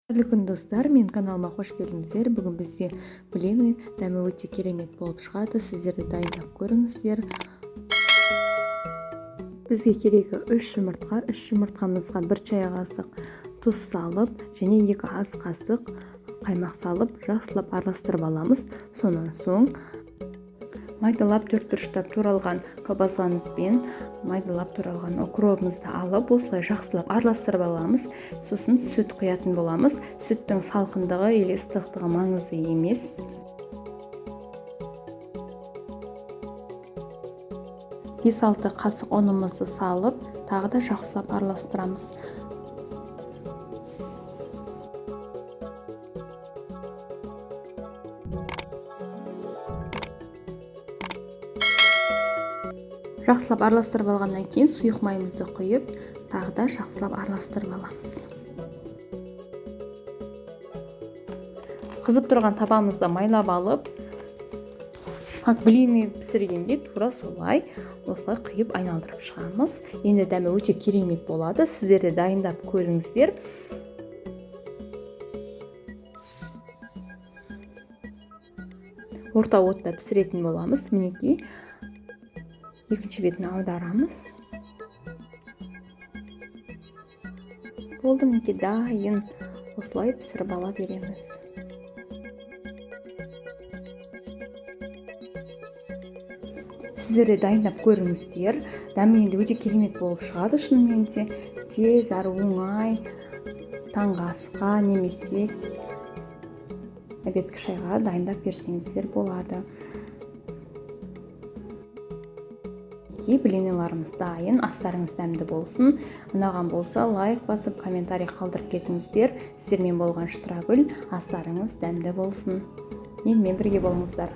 Қайырлы күн, достар! Мен каналыма қош келдіңіздер. Бүгін бізде блины, дәмі өте керемет болып шығады. Сіздер де дайындап көріңіздер. Бізге керегі 3 жұмыртқа. 3 жұмыртқамызға 1 чай қасық тұз салып және 2 ас қасық қаймақ салып, жақсылап араластырып аламыз. Сонан соң майдалап төрт бұрыштап туралған колбасамызбен майдалап туралған укробымызды алып, осылай жақсылап араластырып аламыз. Сосын сүт құятын боламыз. Сүттің салқындығы или ыстықтығы маңызды емес. 5-6 қасық ұнымызды салып, тағы да жақсылап араластырамыз. Жақсылап араластырып алғаннан кейін сұйық майымызды құйып, тағы да жақсылап араластырып аламыз. Қызып тұрған табамызды майлап алып, как блины пісіргенде тура солай осылай құйып айналдырып шығамыз. Енді дәмі өте керемет болады. Сіздер де дайындап көріңіздер. Орта отта пісіретін боламыз. Мінекей, екінші бетін аударамыз. Болды, мінекей дайын. Осылай пісіріп ала береміз. Сіздер де дайындап көріңіздер. Дәмі енді өте керемет болып шығады шынымен де. Тез әрі оңай таңғы асқа немесе обедкі шайға дайындап берсеңіздер болады. Блиныларымыз дайын. Астарыңыз дәмді болсын. Ұнаған болса лайк басып, комментарий қалдырып кетіңіздер. Сіздермен болған Шытырагүл. Астарыңыз дәмді болсын. Менімен бірге болыңыздар.